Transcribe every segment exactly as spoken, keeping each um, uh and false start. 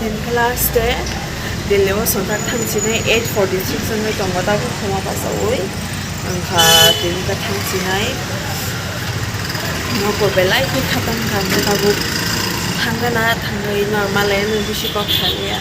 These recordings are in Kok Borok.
Last day, Delhi o songkha thangsinai eight forty six wngwi tongo, tabuk khoma bachaui wngkha, tini khe thangsinai nogo belai khe khatang kha, tabuk thangana thangwi normal eno bisi kok saliya.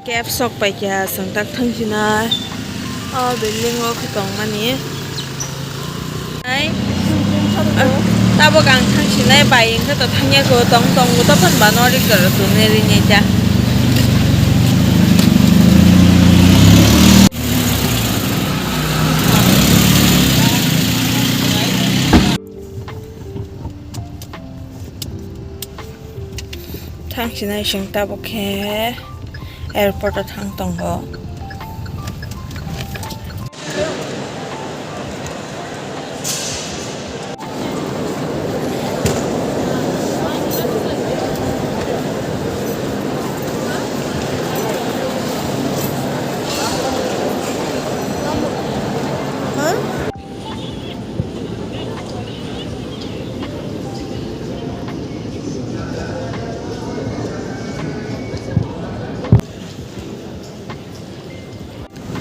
Cab sok pai kha, chwng tak thang sinai. O building o khe tong mani. Ai, tabuk ang thang sinai, bai hwnkhe to thang ya kho, tong tong bo to phan ba no ri kar tu ne ri ne ja. Thang sinai chwng tabuk khe airport o thang tongo.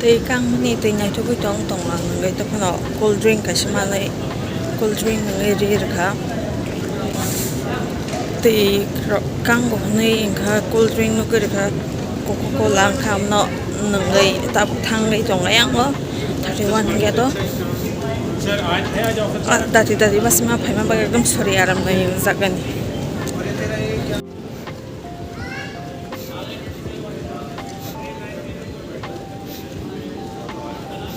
Twi kangmani twi naithogwi tong tongma hwnwi tongphano cold drink kaisa manwi cold drink hwnwi ri rwkha. Twi kango hwnwi wngkha cold drink nugwi rwkha, Coca Cola wngkha, amno nwngwi tabuk thangwi tongo ayang o thirty one wngya to. Ah, dati dati basima phaima bagwi ekdom sori aram nai jagani.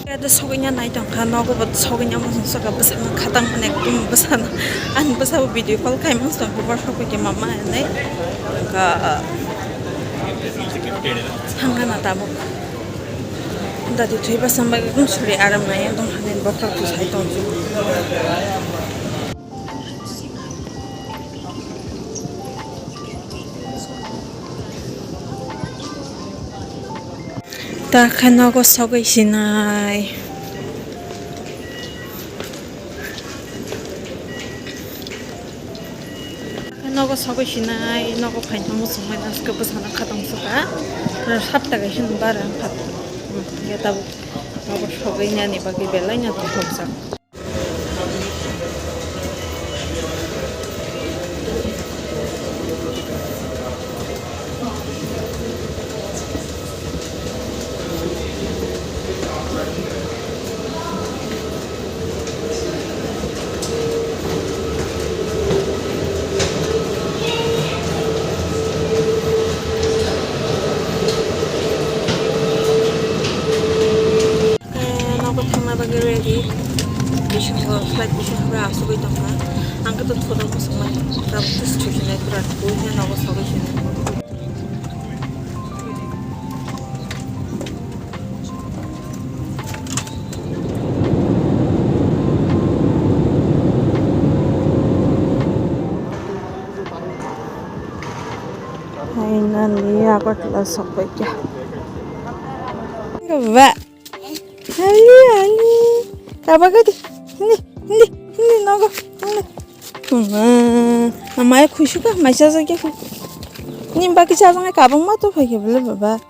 Kaya sogwi ya nai tongkha, nogo bo sogwi ya mosong soka bwsano khatang mani ekdom bwsano ani bwsabo video call khai mosong bwsano sogwi ya mama hinwi. Wngkha thangna na tabuk dati thwi bwsam bai ekdom sori aram nai ekdom hani bokhorok thwi sai tongkha. Ta khe nogo sogwi sinai. Nogo sogwi sinai, nogo phaina muchungmani aske bwsano khatang suka. Sapta kaisa bara khat. Ya tabuk nogo sogwi nani bagwi belai no thokjak. Nogo thangna bagwi ready. Bisingo flight bisingo asugwi tongkha. Ang khe to thoda muchungmani. Tabuk to station-o pura thwi khe nogo sogwi sinai. Finally, Agartala sokbaikha. Ba. Ali, Ali. Kabagadi. Hindi, hindi, hindi, nogo. Hindi. Mama, mama ya khuisukha, mai chajakya kho. Ni baki chajaknai kabangma to phaikha bole baba.